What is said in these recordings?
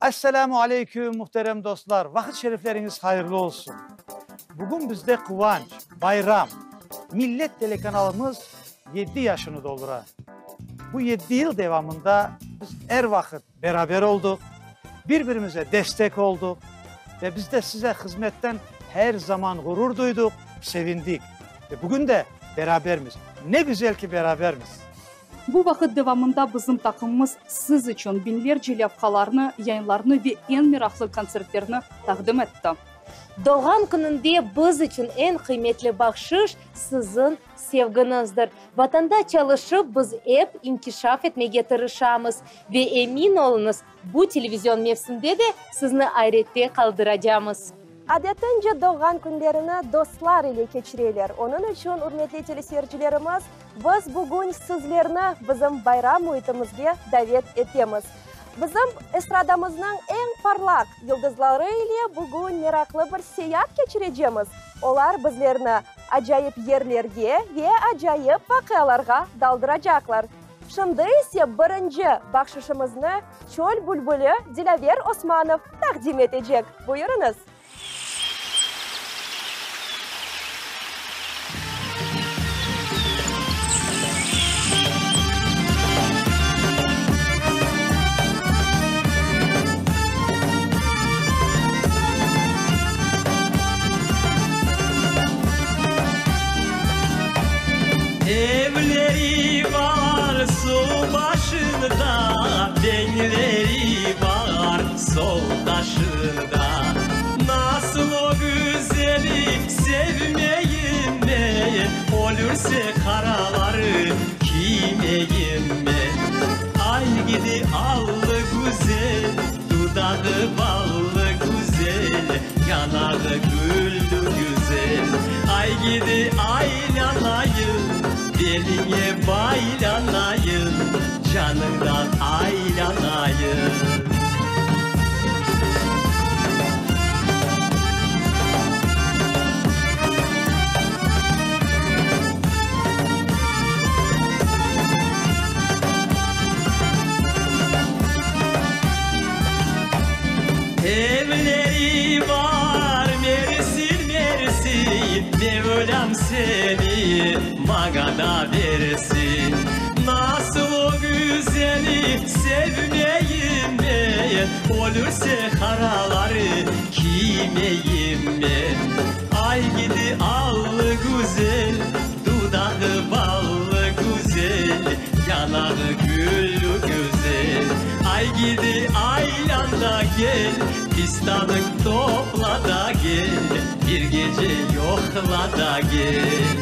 Esselamu aleyküm, muhterem dostlar! Vaqıt şerifleriñiz hayırlı olsun! Bugün bizde quvanç, bayram! Millet telekanalımız yedi yaşını doldura. Bu yedi yıl devamında biz er vaqıt beraber olduq, bir-birimize destek olduq ve biz de size hızmetten her zaman ğurur duyduq, sevindik. Ve bugün de berabermiz. Ne güzel ki berabermiz! Bu vaqıt devamında bizim taqımımız siz içün biñlerce levhalarnı, yayınlarnı ve eñ meraqlı kontsertlerni taqdim etti. Doğğan kününde biz içün eñ qıymetli bahşış, siziñ sevgiñizdir. Vatanda çalışıp, biz ep inkişaf etmege tırışamız ve emin oluñız, bu televizion mevsimde de sizni ayrette qaldıracamız. Adetince doğğan künlerini dostlar ile keçireler. Onıñ içün, ürmetli teleseyircilerimiz, biz bugün sizlerni bizim bayram müitimizge davet etemiz. Bizim estradamıznıñ eñ parlaq yıldızları ile bugün meraqlı bir seyaat keçirecemiz. Olar bizlerni acayip yerlerge ve acayip vaqialarğa daldıracaqlar. Şimdi ise birinci bahşışımıznı Çöl bülbüli Dilâver Osmanov taqdim etecek. Buyurıñız! Evleri bar suv başında, Benleri bar sol taşında. Nasıl o güzeli sevmeyim men, Ölürse qaraları kiymeyim men. Ay gidi allı güzel, Dudağı ballı güzel, Yanağı güllü güzel. Ay gidi aylanayım, Beliñe baylanayım, Canıñdan aylanayım. Evleri bar Mersin, Mersin, Mevlâm seni maña da bersin. Nasıl o güzeli sevmeyim men, Ölürse qaraları kiymeyim men. Ay gidi allı güzel, Dudağı ballı güzel, Yanağı güllü güzel. Ay gidi aylan da gel, Fistanıñ topla da gel, Bir gece yoqla da gel.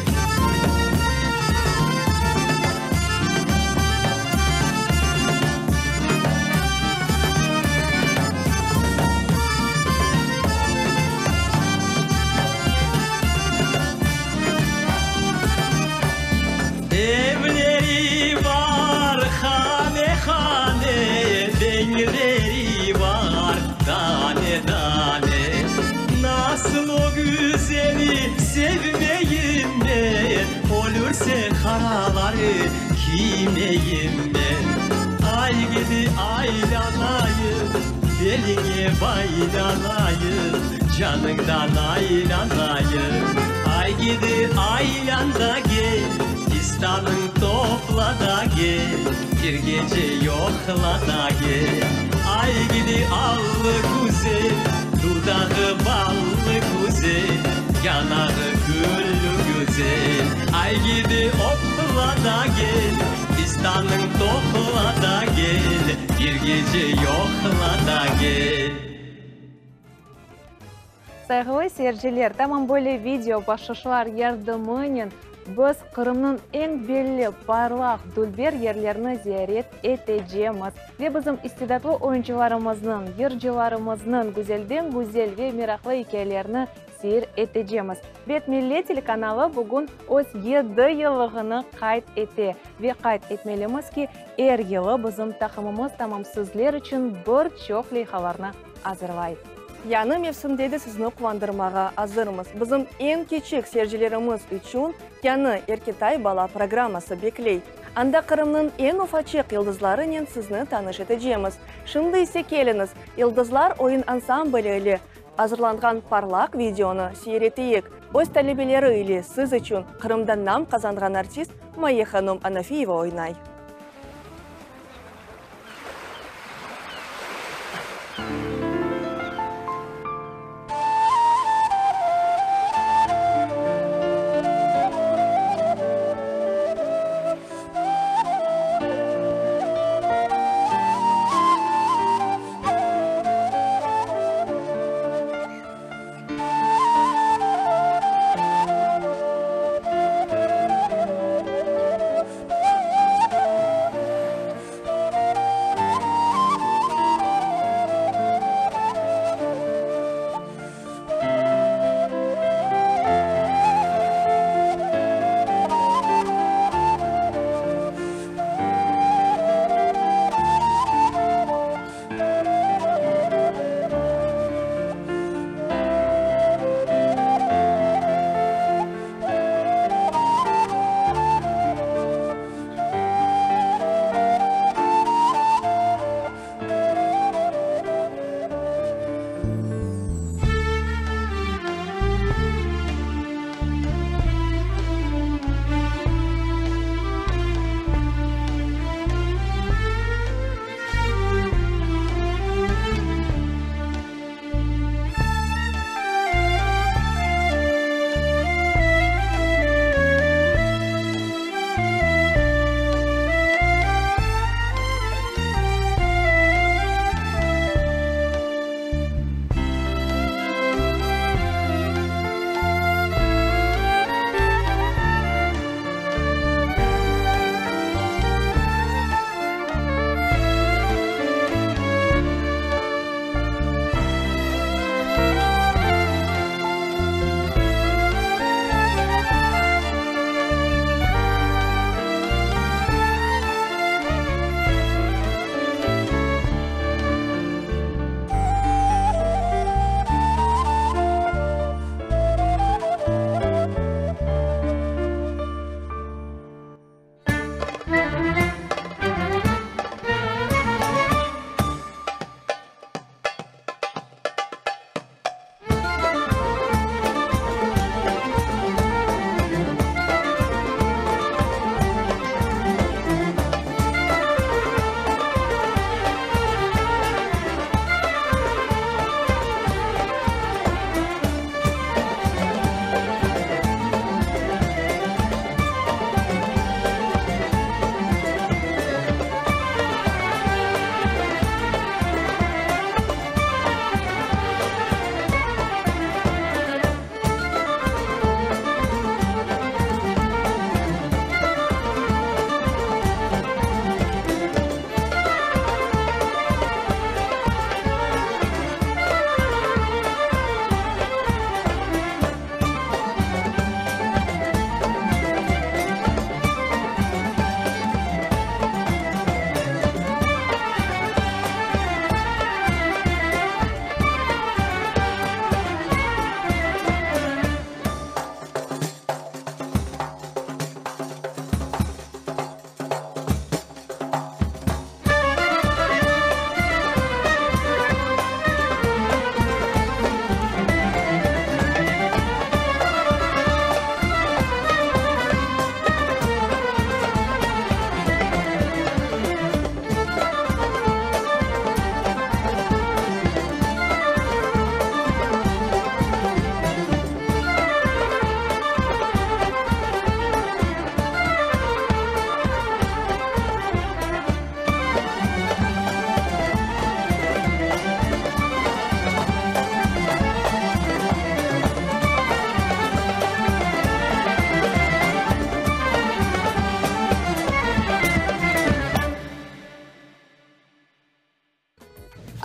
Evleri bar hane-hane, Benleri bar dane-dane. Nasıl o güzeli sevmeyim men, Ölürse qaraları kiymeyim men. Ay gidi aylanayım, Beliñe baylanayım, Canıñdan aylanayım. Ay gidi aylan da gel, Fistanıñ topla da gel, Bir gece yoqla da gel. Ay gidi allı güzel, Dudağı ballı güzel, Yanağı güllü güzel. Ay gidi opla da gel, Fistanıñ topla da gel, Bir gece yoqla da gel. Sayğılı seyirciler, tamam böyle video bahşışlar yardımınen biz Qırımnıñ eñ belli, parlaq, dülber yerlerini ziyaret etecemiz. Ve bizim istidatlı oyuncılarımıznıñ, yırcılarımıznıñ güzelden-güzel ve meraqlı ikâyelerini seyir etecemiz. Bet Millet telekanalı bugün öz yedi yıllığını qayd ete. Ve qayd etmelimiz ki, er yılı bizim taqımımız tamam sizler içün bir çoq leyhalarnı azırlay. Yañı mevsimde de sizni quvandırmağa azırmız. Bizim eñ kiçik seyircilerimiz içün yañı Erketay bala programması bekley. Anda Qırımnıñ eñ ufaçıq yıldızlarınen sizni tanış etecemiz. Şimdi ise keliñiz, Yıldızlar oyun ansambli ile azırlanğan parlaq videonı seyir eteyik. Öz talebeleri ile siz içün Qırımda nam qazanğan artist Maye hanum Anafiyeva oynay.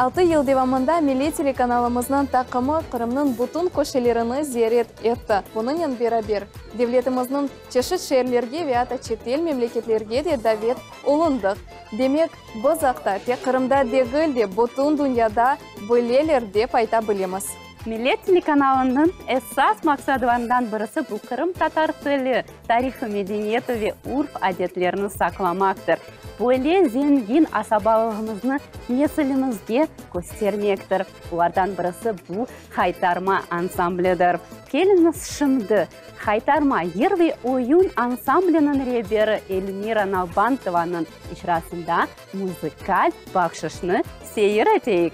Altı yıl devamında milliy telekanalımıznıñ taqımı Qırımnıñ bütün köşelerini ziyaret etti. Bunıñnen beraber, devletimizniñ çeşit şeerlerge ve atta çetel memleketlerge de davet olundıq. Demek, biz aqta tek Qırımda degil de, bütün dünyada bileler, dep ayta bilemiz. Millet telekanalınıñ esas maqsadlarından birisi bu qırımtatar tili, tarihı, medeniyeti ve urf-adetlerini saqlamaqtır. Böyle zengin asabalığımıznı nesilimizge köstermektir. Bulardan birisi bu Haytarma ansamblidir. Keliñiz şimdi Haytarma yır ve oyun ansambliniñ reberi Elmira Nalbantovanıñ icrasında muzıkal bahşışnı seyir eteyik.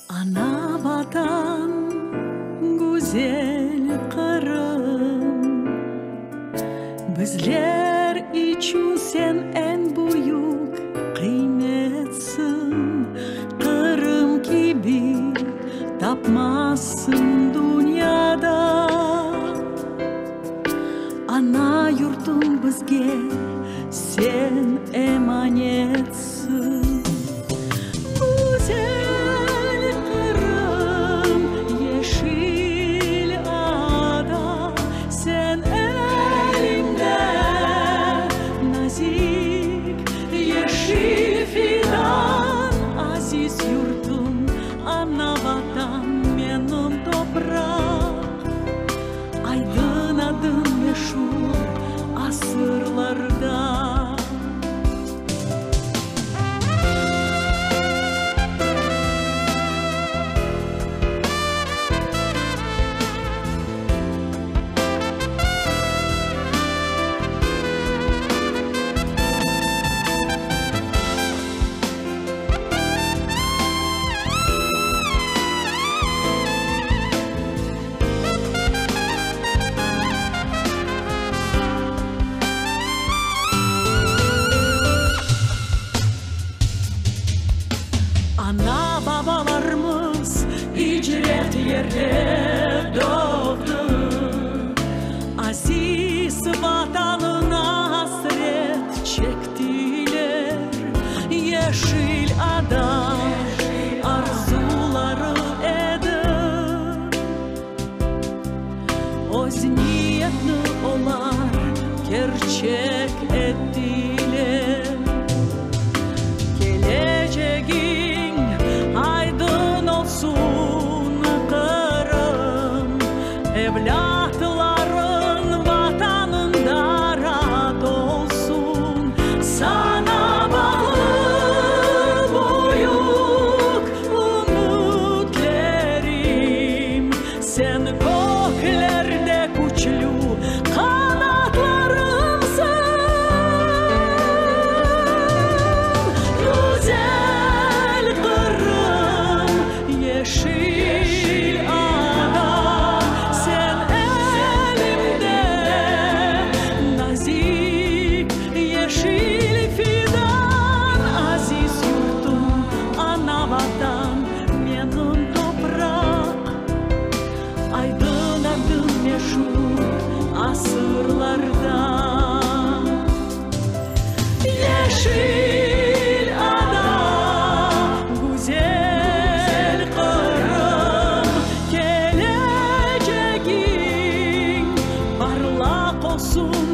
Ana Vatan, güzel Qırım, Bizler içün sen eñ büyük qıymetsiñ. Qırım kibi tapmazsıñ dünyada. Ana yurtum bizge sen emanetsiñ. Güzel Qırım, yeşil ada, Sen elimde nazik yeşil fidan. Aziz yurtum, ana Vatan, menim topraq. Aydın adıñ meşur asırlarda. Ana-babalarımız icret yerde doğdı, Aziz Vatanına asret çektiler. Yeşil ada arzuları edi, Öz niyetni olar kerçek ettiler. Kelecegiñ aydın olsun, Qırım, Evlâtlarıñ Vatanında raat olsun. Saña bağlı büyük ümütlerim, Sen köklerde küçlü qanatlarımsıñ. Güzel Qırım, Yeşil ada, sen elimde nazik yeşil fidan. Aziz yurtum, ana Vatan, menim topraq, Aydın adıñ meşur asırlarda. Yeşil ada, güzel Qırım, Kelecegiñ parlaq olsun,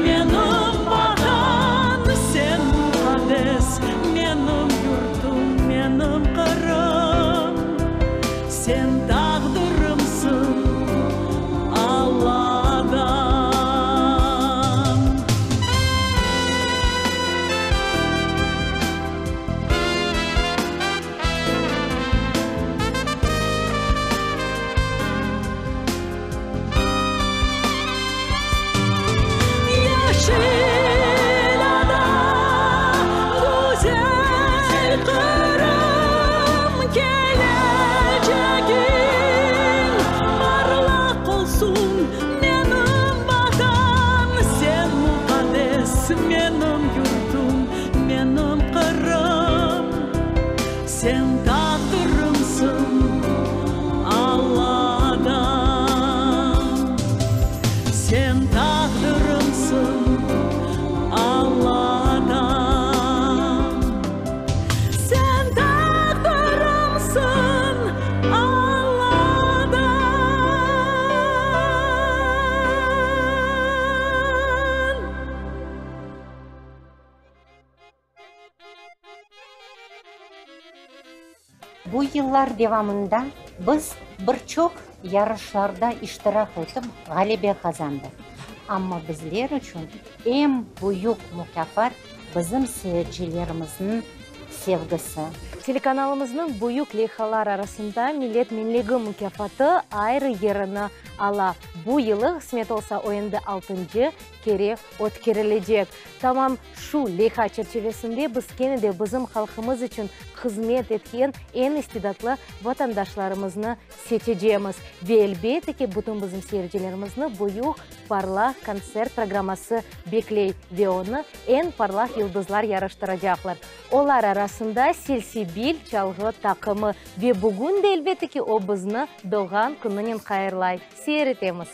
menim Vatan. Sen muqaddes menim yurtum, menim Qırım, Sen taqdırımsıñ Alladan. Bu yıllar devamında biz bir çoq yarışlarda iştirak etip, ğalebe qazandıq. Amma bizler içün eñ büyük mukâfat bizim seyircilerimizniñ sevgisi. Telekanalımıznıñ büyük leyhalar arasında Millet menligi mukâfatı ayrı yerini ala. Bu yılı, qısmet olsa, o endi altıncı kere ötkerilecek. Tamam şu leyha çerçivesinde biz kene de bizim halqımız içün hızmet etken eñ istidatlı vatandaşlarımıznı seçecemiz. Ve elbette ki, bütün bizim seyircilerimizni büyük, parlaq kontsert programması bekley ve onı eñ parlaq yıldızlar yarıştıracaqlar. Olar arasında Selsebil çalğı taqımı. Ve bugün de, elbette ki, o bizni doğğan kününen hayırlay. Seyir etemiz.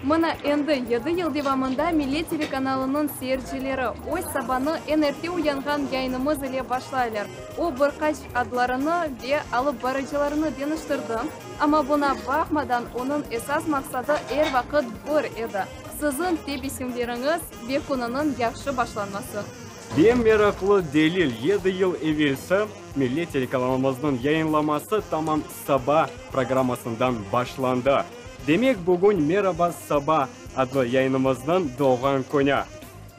Mına endi yedi yıl devamında Millet telekanalınıñ seyircileri öz sabanı eñ erte uyanğan yayınımız ile başlaylar. O, bir qaç adlarını ve alıp barıcılarını deñiştirdi, amma buña baqmadan onıñ esas maqsadı er vaqıt bir edi, siziñ tebessümleriñiz ve kününiñ yahşı başlanması. Ve meraqlı delil, yedi yıl evelsi Millet telekanalımıznıñ yayınlaması tamam Saba programmasından başlandı. Demek, bugün Meraba, Saba adlı yayınımıznıñ doğğan künü.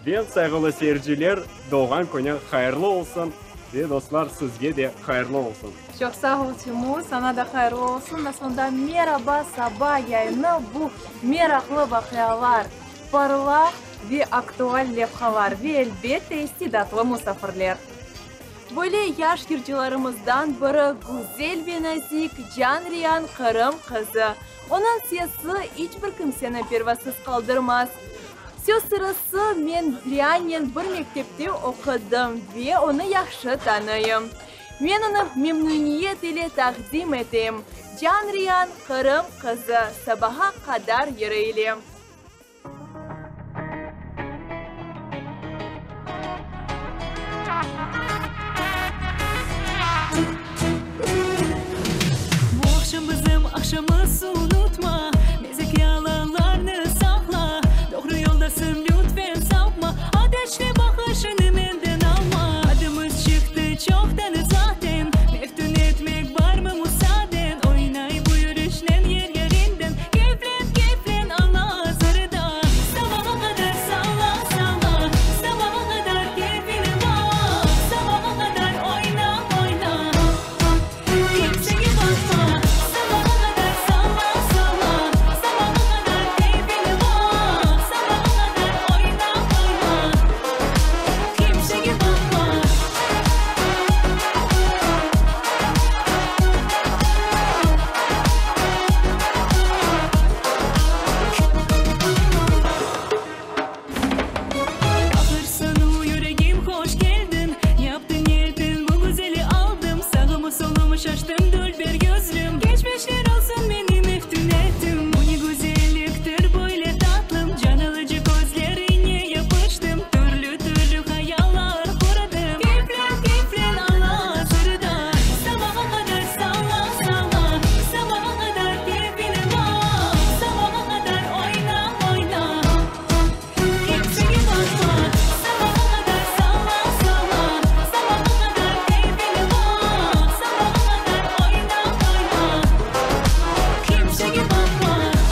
Ve, sayğılı seyirciler, doğğan künü hayırlı olsun! Ve dostlar, sizge de hayırlı olsun! Çoq sağ ol, Timur, saña da hayırlı olsun. Aslında Meraba, saba yayını bu meraqlı vaqialar, parlaq ve aktual levhalar ve, elbette, istidatlı musafirler. Böyle yaş yırcılarımızdan biri güzel ve nazik Can Rian Qırım qızı. Onıñ sesi iç bir kimseni pervasız qaldırmaz. Söz sırası, men Riannen bir mektepte oqudım ve onı yahşı tanıyım. Men onı memnüniyet ile taqdim etem, Can Rian Qırım qızı, Sabaha qadar yırı ile. Bu aqşam bizim aqşamız, unutma, Mezek yalanlarnı saqla, Doğru yoldasın, lütfen sapma, Ateşli baqışını menden alma. Adımız çıqtı çoqtan zaten, Meftun etmek barmı musaaden, Oynay bu yürüşnen yer yerinden, Keyflen, keyflen al-azırda. Sabağa qadar salla, salla, Sabağa qadar keyfine baq, Sabağa qadar oyna, oyna, Kimsege baqma. Sabağa qadar salla, salla, Sabağa qadar keyfine baq, Sabağa qadar oyna, oyna, Kimsege baqma. Ahır-soñu yüregim hoş keldiñ, Yaptıñ ettiñ bu güzeli aldım, Sağımı solumı şaştım dülber yüzlüm, Keçmişler olsun meni meftün ettiñ. Bu ne güzelliktir böyle tatlım, Can alıcı közleriñe yapıştım, Türlü-türlü hayallar qurdım, Keyflen, keyflen al-azırda. Sabağa qadar salla, salla, Sabağa qadar keyfine baq, Sabağa qadar oyna, oyna, Kimsege baqma. Sabağa qadar salla, salla, Sabağa qadar keyfine baq, Sabağa qadar oyna, oyna, Kimsege baqma. Sabağa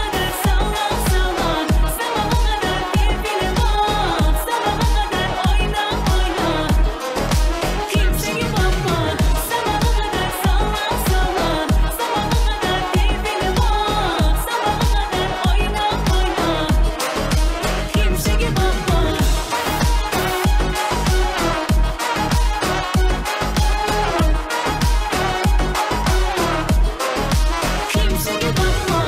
qadar salla, salla, Sabağa qadar keyfine baq, Sabağa qadar oyna, oyna, Kimsege baqma. Sabağa qadar salla, salla, Sabağa qadar keyfine baq, Sabağa qadar oyna, oyna, Kimsege baqma. Kimsege baqma.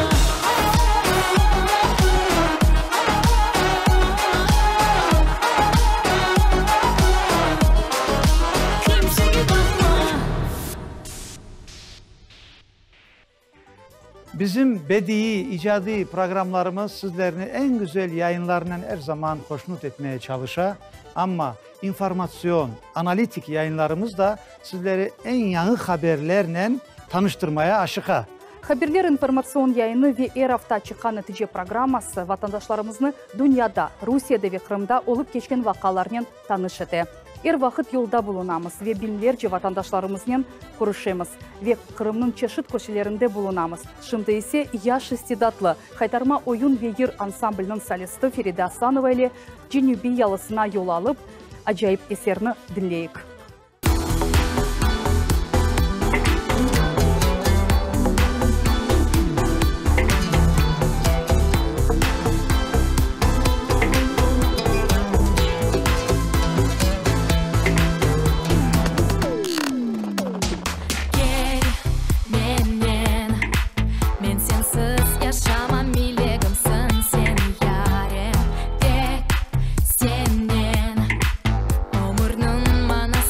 Kimsege baqma. Bizim bediiy, icadiy programlarımız sizlerni eñ güzel yayınlarnen er zaman hoşnut etmeye çalışa, amma informatsion, analitik yayınlarımız da sizleri eñ yañı haberlernen tanıştırmaya aşıqa. Haberler informatsion yayını ve er afta çıqqan Netice programması vatandaşlarımıznı dünyada, Rusiyede ve Qırımda olıp keçken vaqialarnen tanış ete. Er vaqıt yolda bulunamız ve biñlerce vatandaşlarımıznen körüşemiz ve Qırımnıñ çeşit köşelerinde bulunamız. Şimdi ise yaş istidatlı Haytarma oyun ve yır ansambliniñ solisti Feride Asanova ile Cenübiy yalısına yol alıp, acayip eserni diñleyik. Kel mennen, men sensiz yaşamam, ilegimsiñ sen, yarem, tek sennen. Ömürniñ manası.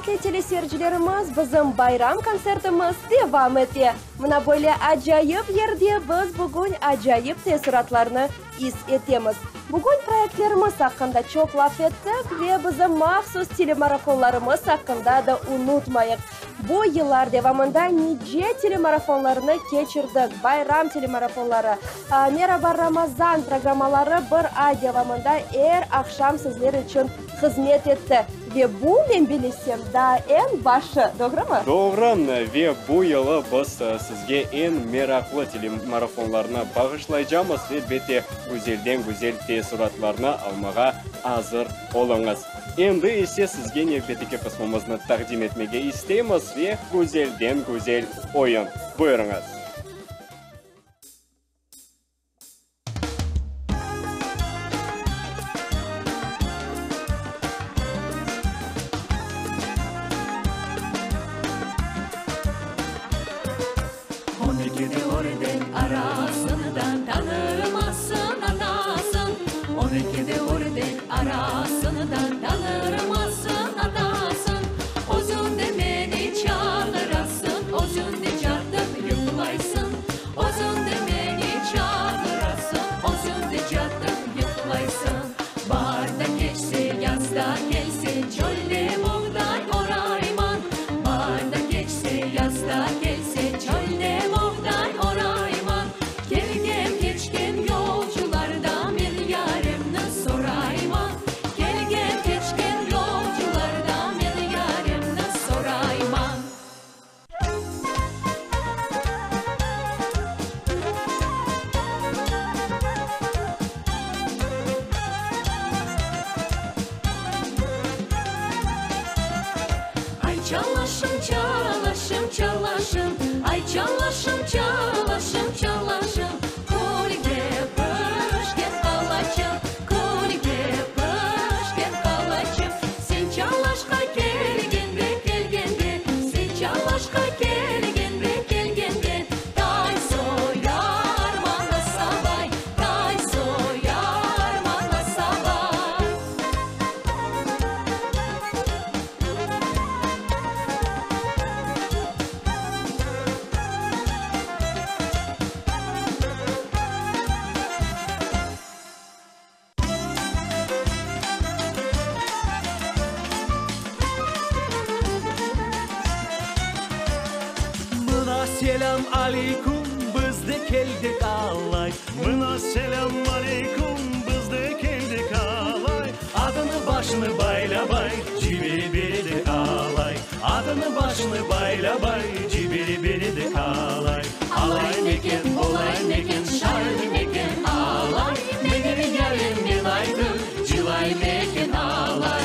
Ürmetli teleseyircilerimiz, bizim bayram kontsertimiz devam ete. Mına böyle acayip yerde biz bugün acayip teessuratlarnı is etemiz. Bugün proyektlerimiz aqqında çoq laf ettik ve bizim mahsus telemarafonlarımız aqqında da unutmayıq. Bu yıllar devamında nice telemarafonlarnı keçirdik, bayram telemarafonları, Meraba, Ramazan programmaları bir ay devamında er aqşam sizler içün hızmet etti. Ve bu, men bilesem, daa eñ başı, doğrumı? Doğru, ve bu yılı biz sizge eñ meraqlı telemarafonlarnı bağışlaycamız, elbette, güzelden-güzel teessuratlarnı almağa azır oluñız. Endi ise sizge nevbetteki qısmımıznı taqdim etmege isteymiz ve güzelden-güzel oyun. Buyurıñız. On ekide ördek arasından tanırmazsın anasın. On ekide ördek arasından tanırmazsın anasın. Özün de meni çağırasın, özün de catıp yuqlaysın. Özün de meni çağırasın, özün de catıp yuqlaysın. Baar da keçse, yaz da kelse, çölde boğday orayman. Baar da keçse, yaz da kelse, çölde boğday orayman. Kelgen keçken yolcularda men yaremni sorayman. Kelgen keçken yolcularda men yaremni sorayman. Ay çallaşım, çallaşım, çallaşım, Ay çallaşım, çallaşım, çallaşım, Külge pişken qalaçım, külge pişken qalaçım, Sen çallaşqa kelgende, kelgende, Sen çallaşqa kelgende, kelgende, Tay soyarman asabay, tay soyarman asabay. Mına selâm aleyküm, biz de keldik alay. Mına selâm aleyküm, biz de keldik alay. Adını başını baylabay, cibiri biridi alay. Adını başını baylabay, cibiri biridi alay. Alay meken, olay meken, şay meken alay. Menim yarem men aydım, cılay meken alay.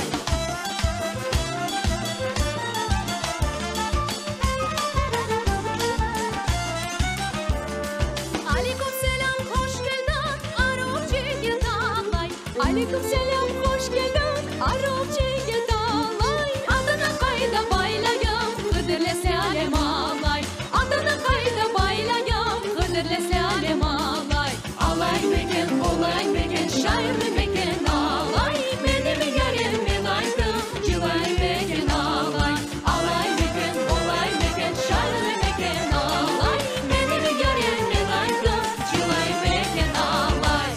Aleyküm selâm, hoş keldiñ, aruv cigit alay. Aleyküm selâm, hoş keldiñ, aruv cigit alay. Adını qayda baylayım, Hıdırlez alem alay. Adını qayda baylayım, Hıdırlez alem alay. Alay meken, olay meken, şay meken alay. Menim yarem men aydım, cılay meken alay. Alay meken, olay meken, şay meken alay. Menim yarem men aydım, cılay meken alay.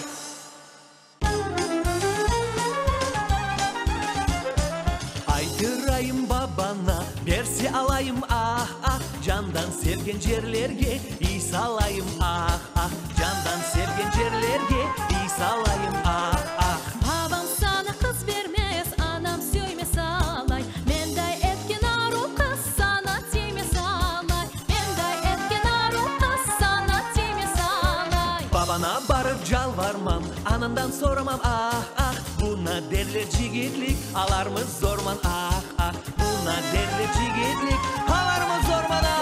Aytırayım babana, berse alayım, ah, ah. Candan sevgen cerlerge iy salayım, ah, ah. Candan sevgen cerlerge iy salayım, ah, ah. Babam saña qız bermez, anam süymez alay. Menday etken aruv qız saña tiymez alay. Menday etken aruv qız saña tiymez alay. Babana barıp calvarmam, anandan soramam, ah, ah. Buna derler cigitlik, alarmız zorman, ah, ah. Buna derler cigitlik, alarmız zorman, ah.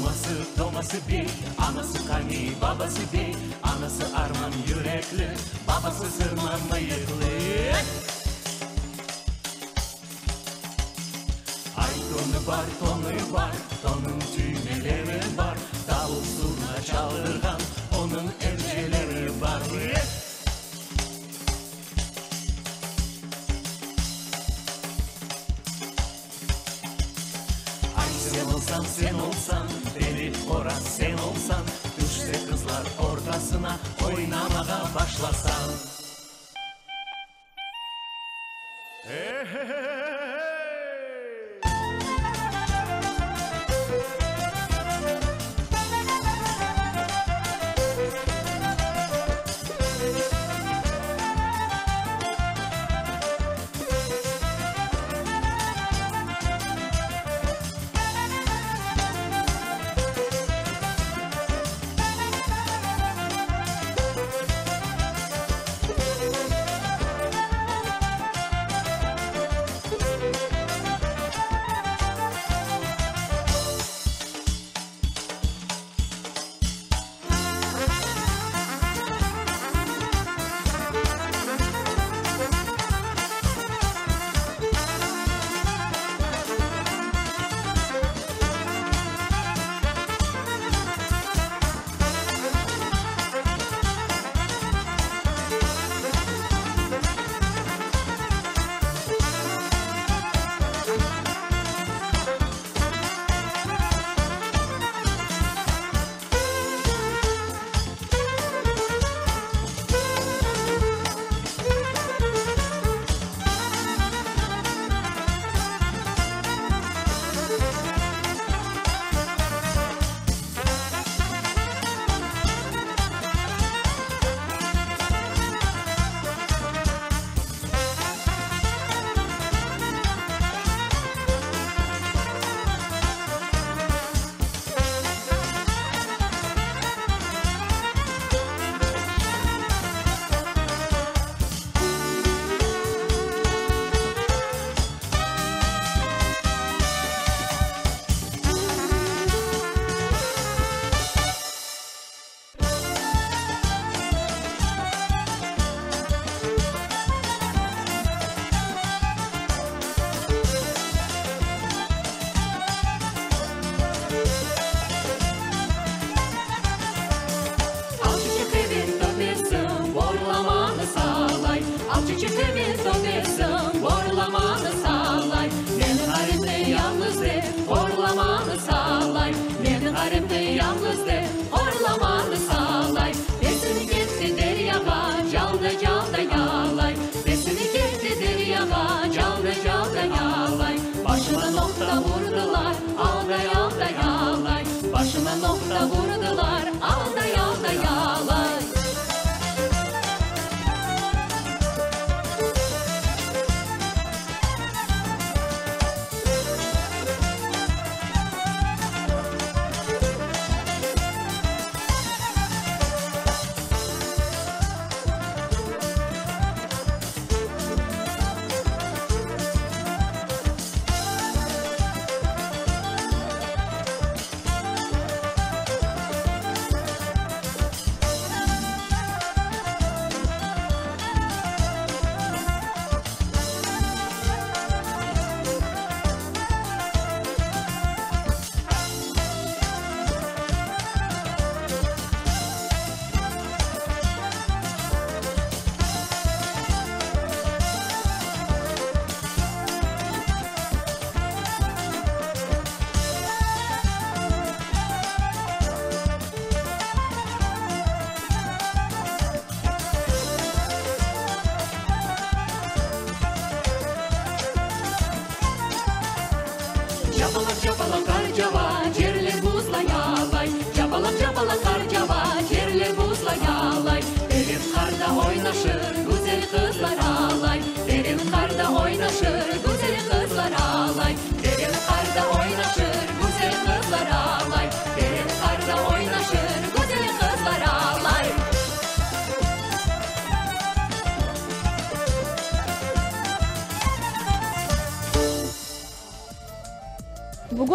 Uması, toması bey, anası qaniy, babası bey, Anası arman yürekli, babası sırma mıyıqlı. Ay tonı bar, tonı bar, tonıñ tüymeleri bar, Davul zurna çaldırğan onıñ emceleri bar. Ay sen olsañ, sen olsañ, deli horaz sen olsañ, Tüşse qızlar ortasına oynamağa başlasañ. Al çiçek evin töpesi, borlamanı sallay. Al çiçek evin töpesi, borlamanı sallay. Meni ğarimni yalnız dep, horlamanı sallay. Meni ğarimni yalnız dep, horlamanı sallay. Besini ketti deryağa, calda calda yalay. Besini ketti deryağa, calda calda yalay. Başıma noqta vurdılar, alday alday alay. Başıma noqta vurdılar, alday alday alay.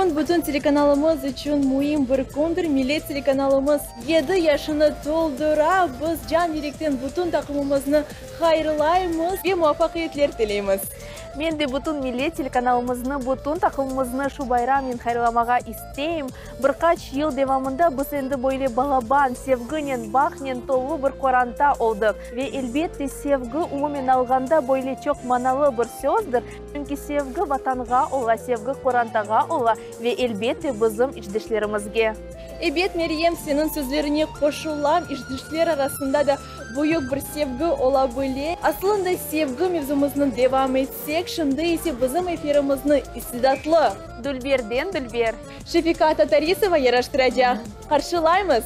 Bugün bütün telekanalımız içün müim bir kündir, Millet telekanalımız yedi yaşını toldura. Biz can yürekten bütün taqımımıznı hayırlaymız ve muvafaqiyetler tileymiz. Men de bütün Millet telekanalımıznı, bütün taqımımıznı şu bayramnen hayırlamağa isteyim. Bir qaç yıl devamında biz endi böyle balaban, sevginen, bahtnen tolu bir qoranta oldıq. Ve, elbette, sevgi, umumen alğanda, böyle çoq manalı bir sözdir. Çünki sevgi Vatanğa ola, sevgi qorantağa ola ve, elbette, bizim işdeşlerimizge. Ebet, Meryem, seniñ sözlerine qoşulam, işdeşler arasında da büyük bir sevgi ola bile. Asılında, sevgi mevzumıznı devam etsek, şimdi ise bizim efirimizni istidatlı. Dülberden dülber. Şefika Tatarisova yaraştıracaq. Qarşılaymız!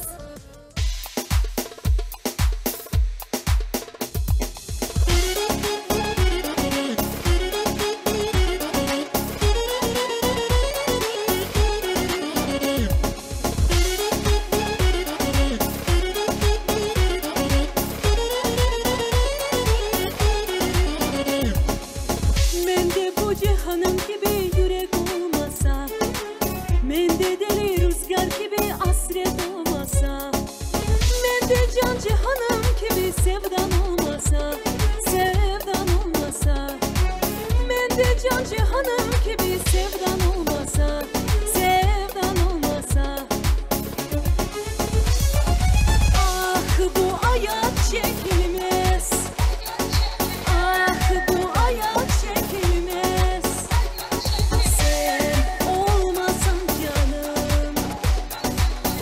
Mende bu cihanım kibi yürek olmasa, Mende deli rüzgâr kibi asret olmasa, Mende can cihanım kibi sevdan olmasa, Sevdan olmasa. Mende can cihanım kibi sevdan olmasa, Sevdan olmasa. Ah, bu ayat çekilmez, Ah, bu ayat çekilmez. Sen olmasan canım,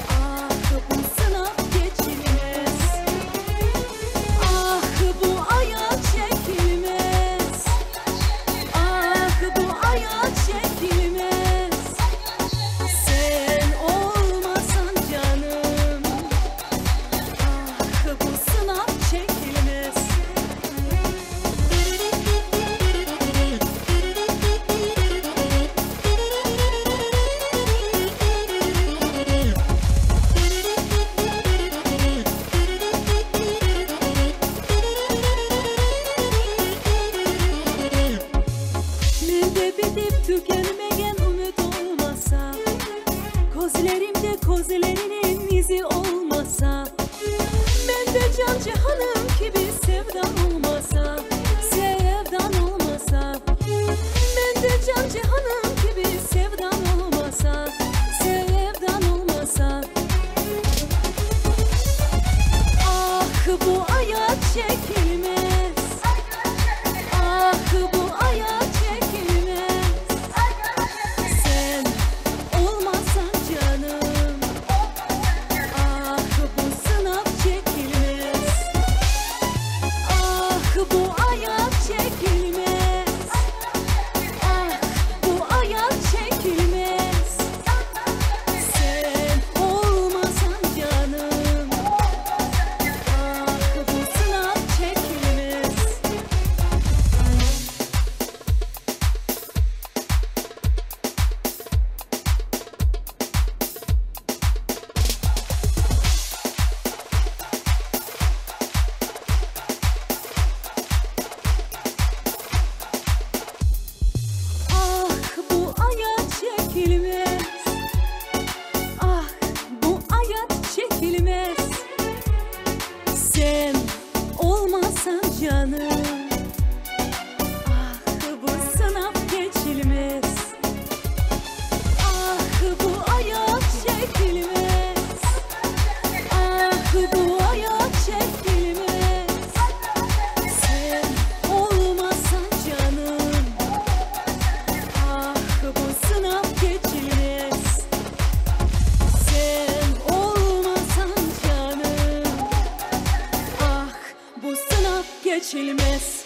Ah, bu sınav keçilmez. Ah, bu ayat çekilmez. Ah, bu ayat çekilmez. Sen olmasan canım, Ah, bu sınav çekilmez. Mende bitip tükenmegen ümüt olmasa, Közlerimde közleriniñ izi olmasa, Mende can cihanım kibi sevdan olmasa, Sevdan olmasa. Mende can cihanım kibi sevdan olmasa, Sevdan olmasa. Ah, bu ayat çekilmez, Ah, bu ayat çekilmez. Sen olmasan canım, Ah, bu sınav çekilmez. Ah, bu ayat çekilmez. Ah, bu ayat çekilmez. Sen olmasan canım, Ah, bu sınav çekilmez. Ah, bu ayat çekilmez. Ah, bu ayat çekilmez. Sen olmasan canım, Ah, bu sınav keçilmez. Ah, bu ayat çekilmez. Ah, bu ayat çekilmez. Sen olmasan canım, Ah, bu sınav keçilmez. Sen olmasan canım, Ah, bu sınav keçilmez.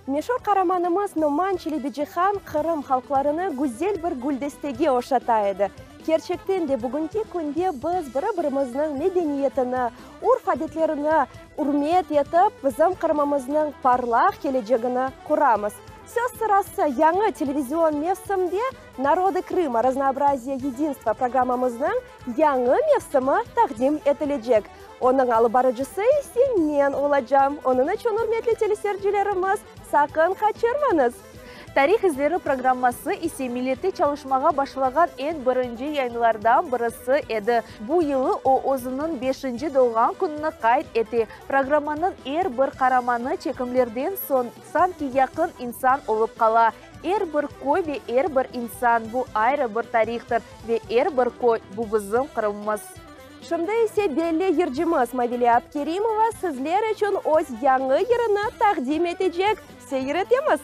Meşur qaramanımız Noman Çelebicihan Qırım halqlarını güzel bir güldestege oşata edi. Kerçekten de bugünki künde biz biri-birimizniñ medeniyetini, urf-adetlerini ürmet etip, bizim Qırımımıznıñ parlaq kelecegini quramız. Söz sırası, yañı televizion mevsimde Narodı Krıma, raznoobrazие, jedinstvo programmamıznıñ yañı mevsimi taqdim etilecek. Onıñ alıp barıcısı ise men olacam. Onıñ içün, ürmetli teleseyircilerimiz, saqın qaçırmañız! Tarih izleri programması ise Millette çalışmağa başlağan eñ birinci yayınlardan birisi edi. Bu yılı o özüniñ beşinci doğğan kününi qayd ete. Programmanıñ er bir qaramanı çekimlerden soñ sanki yaqın insan olıp qala. Er bir köy ve er bir insan, bu ayrı bir tarihtır ve er bir köy, bu bizim Qırımımız. Şimdi ise belli yırcımız Mavile Abkerimova sizler içün öz yañı yırını taqdim etecek. Seyir etemiz!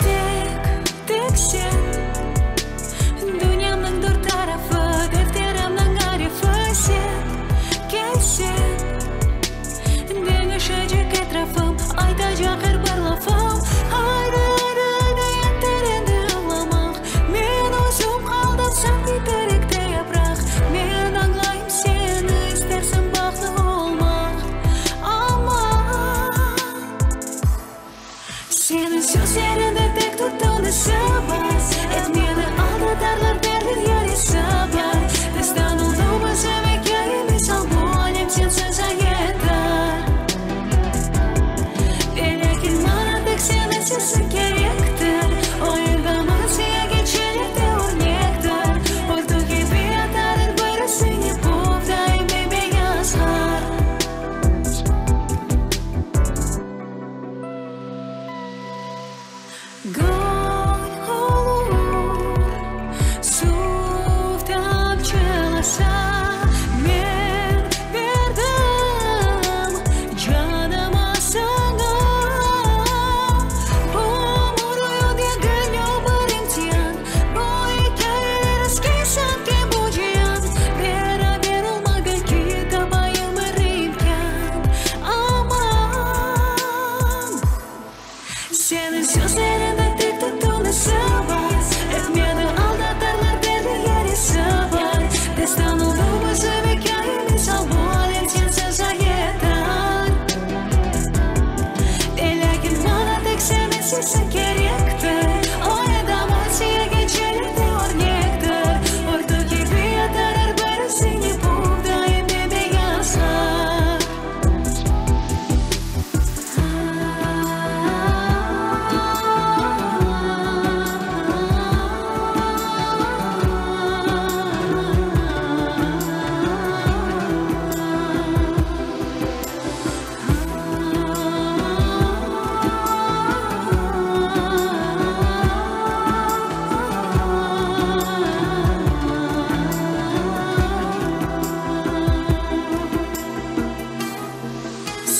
Tek, tek sen, dünyamnıñ dört tarafı, defterimniñ arifi sen, kelsen, deñişecek etrafım, aytacaq er bir lafım. Aydı, aydı, aydı, yeter endi ağlamaq, men özüm qaldım sanki terekte yapraq. Men añlayım seni, istersiñ bahtlı olmaq, amma. Seniñ sözleriñde tek tutunısı bar, Etmeni aldatarlar derler yarısı bar. Destan oldı bizim ikâyemiz, Al bu alem sensiz ğayet dar. Velâkin maña tek seniñ sesiñ kerektir, O evdamız ya geceler de örnektir. Örtü kibi atarır birisini buvday bem-beyaz qar. Göl olur, suv tamçılasa, Men berdim canımı saña. Bu ömür oyun degil, o bir imtian, Bu ikâyeler eski sanki bu cian. Beraber olmaq belki tapayım bir imkân, Aman, seniñ sözleriñde tek tutunısı bar, Etmeni aldatarlar derler yarısı bar. Destan oldı bizim ikâyemiz, Al bu alem sensiz ğayet tar. Velâkin maña tek seniñ sesiñ kerektir, O edamız ya geceler de örnektir. Örtü kibi atar er birisini buvday bem-beyaz qar.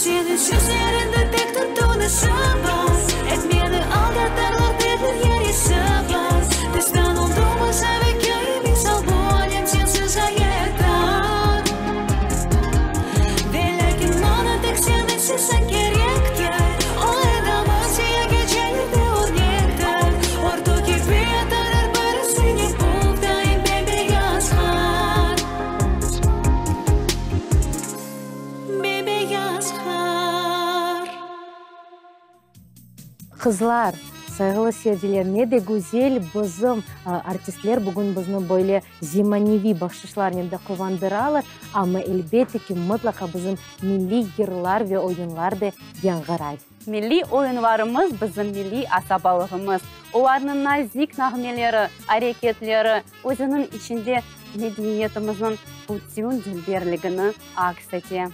Seniñ sözleriñde tek tutunısı bar, Etmeni aldatarlar derler yarısı bar. Destan oldı bizim ikâyemiz, Al bu alem sensiz ğayet tar. Velâkin maña tek seniñ sesiñ kerektir, O edamız ya gecelerde örnektir. Örtü kibi atar er birisine buvday bem-beyaz qar. Bem-beyaz qar. Qızlar, sayğılı seyirciler, ne de güzel bizim artistler bugün bizni böyle zemaneviy bahşışlarnen de quvandıralar, amma elbette ki, mıtlaqa bizim milliy yırlar ve oyunlar da yañğıray. Milliy oyunlarımız bizim milliy asabalığımız. Olarnıñ nazik nağmeleri, areketleri özüniñ içinde medeniyetimizniñ bütün dülberligini aks ete.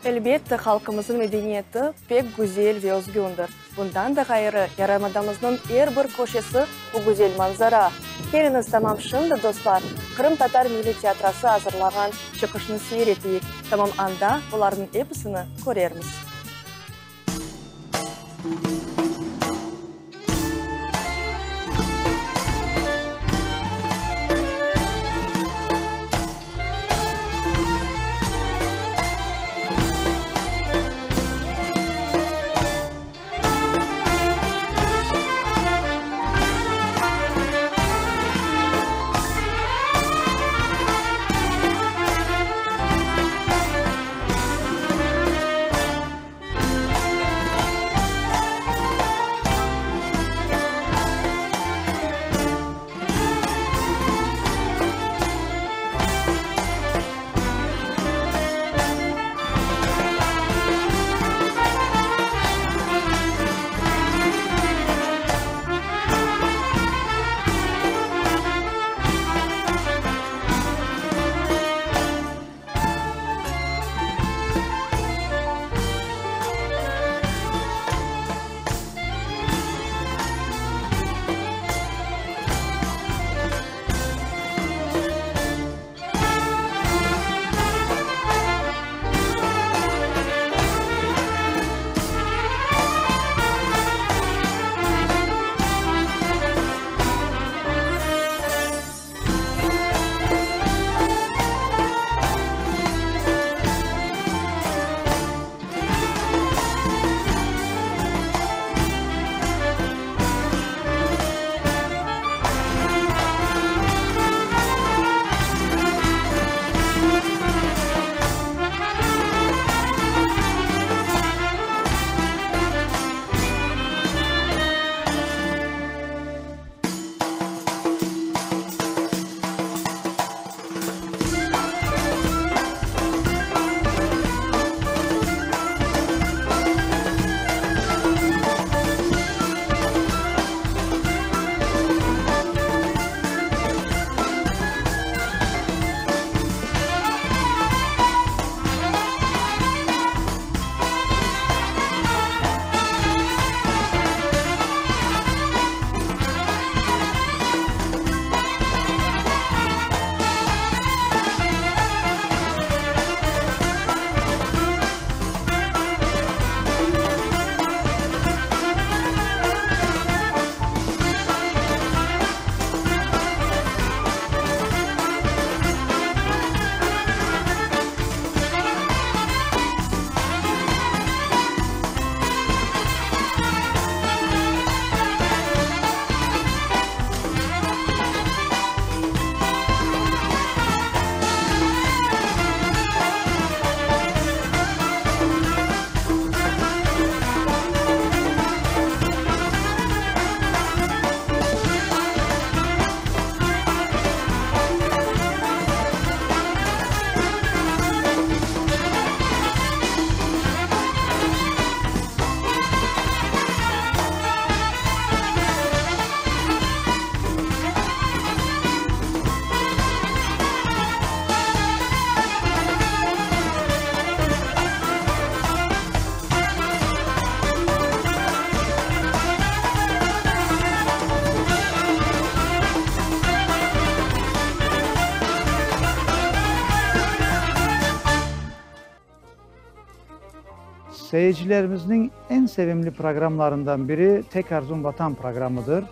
Elbette, halqımıznıñ medeniyeti pek güzel ve özgündir. Bundan da ğayrı, yarımadamıznıñ er bir köşesi bu güzel manzara. Keliñiz, tamam şimdi, dostlar, Qırımtatar milliy teatrosı azırlağan çıqışnı seyir eteyik, tamam anda bularnıñ episini körermiz. Seyircilerimizniñ eñ sevimli programlarından biri Tek arzum Vatan programıdır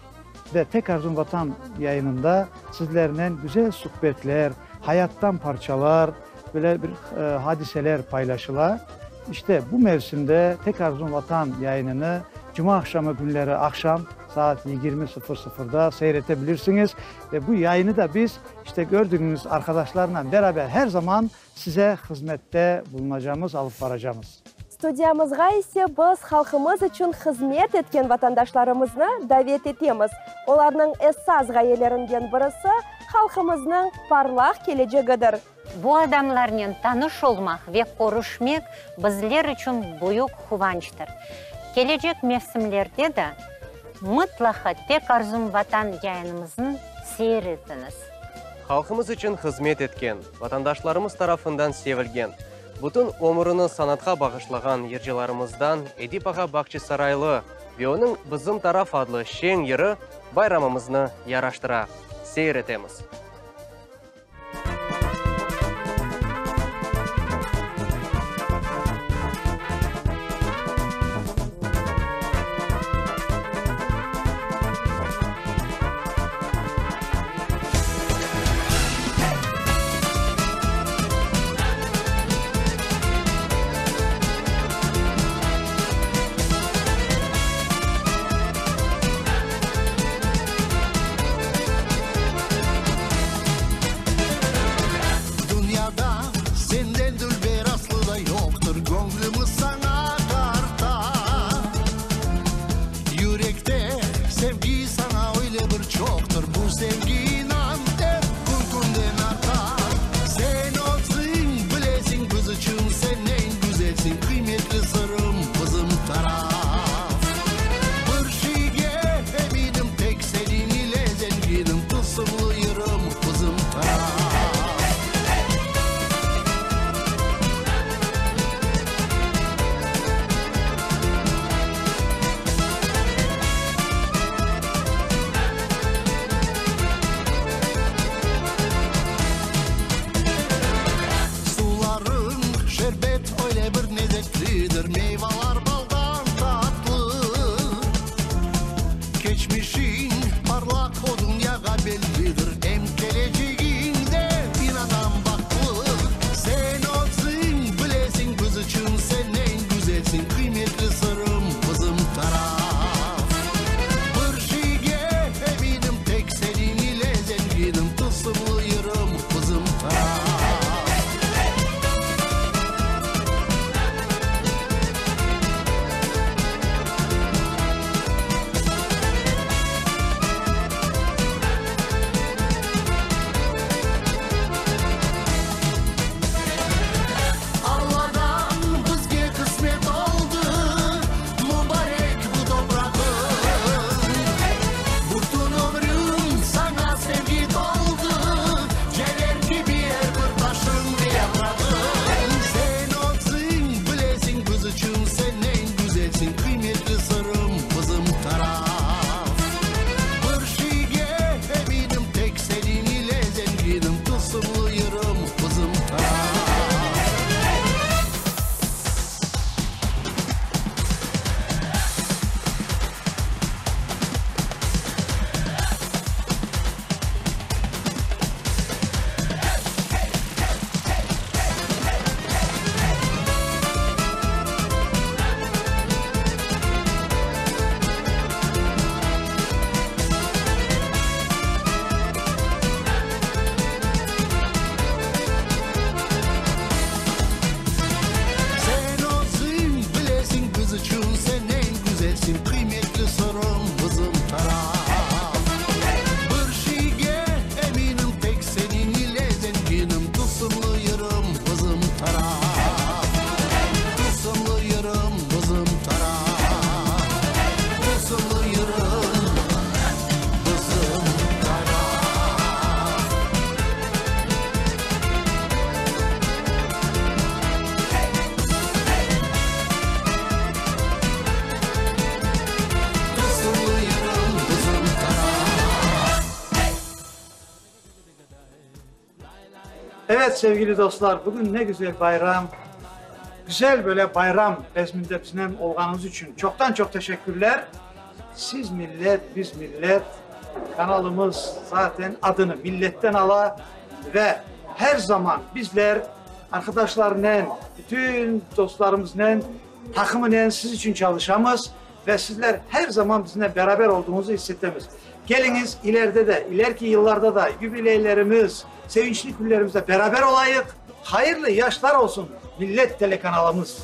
ve Tek arzum Vatan yayınında sizlernen güzel suhbetler, hayattan parçalar, böyle bir hadiseler paylaşıla. İşte, bu mevsimde Tek arzum Vatan yayınını cumaaqşamı künleri aqşam saat yigirmi sıfır sıfırda seyir ete bilirsiñiz ve bu yayını da biz, işte, gördügiñiz arqadaşlarla beraber her zaman Size hızmette bulunacamız, alıp baracamız. Studiyamızğa ise biz halqımız içün hızmet etken vatandaşlarımıznı davet etemiz. Olarnıñ esas ğayelerinden birisi, halqımıznıñ parlaq kelecegidir. Bu adamlarnen tanış olmaq ve körüşmek bizler içün büyük quvançtır. Kelecek mevsimlerde de mıtlaqa Tek arzum Vatan yayınımıznı seyir etiñiz. Halqımız içün hızmet etken, vatandaşlarımız tarafından sevilgen, bütün ömürini sanatqa bağışlağan yırcılarımızdan Edip ağa Bahçesaraylı ve onıñ Bizim taraf adlı şeñ yırı bayramımıznı yaraştıra. Seyir etemiz. Dünyada senden dülber aslı da yoqtır, Göñlümiz saña tarta. Yürekte sevgi saña öyle bir çoqtır, Bu sevgi inan er kün-künden arta. Sen özüñ bilesiñ, biz içün sen eñ güzelsiñ, Qıymetli sırım bizim taraf. Bir şeyge eminim, tek seniñ ile zenginim, Tılsımlı yırım bizim taraf. Suvlarıñ şerbet öyle bir lezetlidir, Meyvalar baldan tatlı. Keçmişiñ parlaq o dünyağa bellidir, Em kelecegiñ de inanam bahtlı. Sen özüñ bilesiñ, biz içün sen eñ güzelsiñ, Qıymetli sırım bizim taraf. Bir şeyge eminim, tek seniñ ile zenginim, Tılsımlı yırım bizim taraf. Alladan bizge qısmet oldı, Mubarek bu toprağıñ. Bütün ömrüm saña sevgi toldı, Cever kibi er bir taşıñ ve yaprağıñ. Sen özüñ bilesiñ, biz içün sen eñ güzelsiñ, Qıymetli sırım bizim taraf. Bir şeyge eminim, tek seniñ ile zenginim, Tılsımlı yırım bizim taraf. Sen özüñ bilesiñ, biz içün sen eñ güzelsiñ, Qıymetli sırım bizim taraf. Bir şeyge eminim, tek seniñ ile zenginim, Tılsımlı yırım bizim taraf. Tılsımlı yırım bizim taraf. Tılsımlı yırım bizim taraf. Tılsımlı yırım bizim taraf. Evet, sevgili dostlar, bugün ne güzel bayram. Güzel böyle bayram bezminde biznen olğanıñız içün çoqtan-çoq teşekkürler. Siz millet, biz millet, kanalımız zaten adını milletten ala ve her zaman bizler arqadaşlarnen, bütün dostlarımıznen, taqımınen siz içün çalışamız ve sizler her zaman biznen beraber olduğuñızı issetemiz. Keliñiz, ileride de, ilerki yıllarda da yubileylerimiz, sevinçli künlerimizde beraber olayıq. Hayırlı yaşlar olsun, Millet telekanalımız!